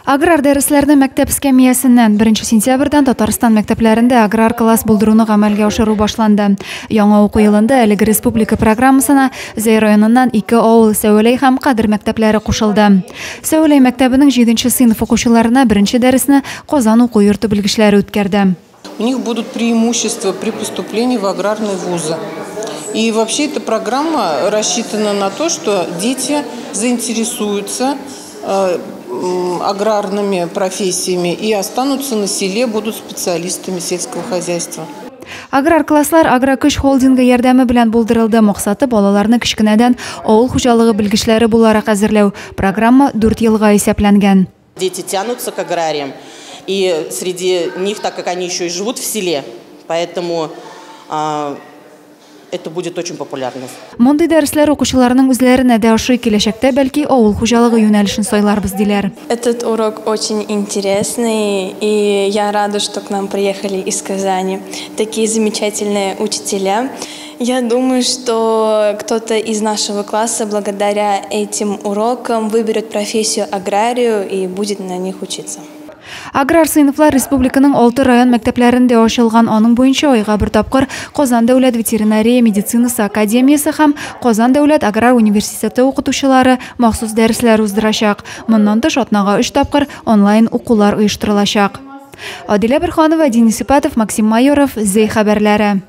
Аграр дәресләрне мәктәп эскәмиясеннән 1 сентябрьдән Татарстан мәктәпләрендә аграр класс булдыруны гамәлгә ашыру башланды. Яңа уку елында әлеге республика программасына Зәй районыннан ике авыл Сәвәләй һәм Кадер мәктәпләре кушылды. Сәвәләй мәктәбенең 7 сыйныф укучыларына беренче дәресне Казан уку йорты белгечләре үткәрде. У них будут преимущества при поступлении в аграрные вузы. И вообще эта программа рассчитана на то, что дети заинтересуются аграрными профессиями и останутся на селе, будут специалистами сельского хозяйства. Аграр класслар Агрокөч холдингы ярдәме белән булдырылды. Максаты балаларны кечкенәдән авыл хуҗалыгы белгечләре буларак әзерләү. Программа 4 елга исәпләнгән. Дети тянутся к аграриям, и среди них, так как они еще и живут в селе, поэтому это будет очень популярно. Мондый дәресләр укучыларның үзләренә дә ошый, киләчәктә бәлки авыл хуҗалыгы юнәлешен сайларбыз диләр. Этот урок очень интересный, и я рада, что к нам приехали из Казани такие замечательные учителя. Я думаю, что кто-то из нашего класса благодаря этим урокам выберет профессию аграрию и будет на них учиться. Аграр сыйныфлар республиканың 6 район мәктәпләрендә ачылган. Аның буенча айга бер тапкыр Казан дәүләт ветеринария медицинасы академиясе һәм Казан дәүләт аграр университеты укытучылары махсус дәресләр уздырачак. Моннан тыш атнага 3 тапкыр онлайн укулар оештырылачак. Адилә Бирханова, Денис Ипатов, Максим Майоров, Зәй хәбәрләре.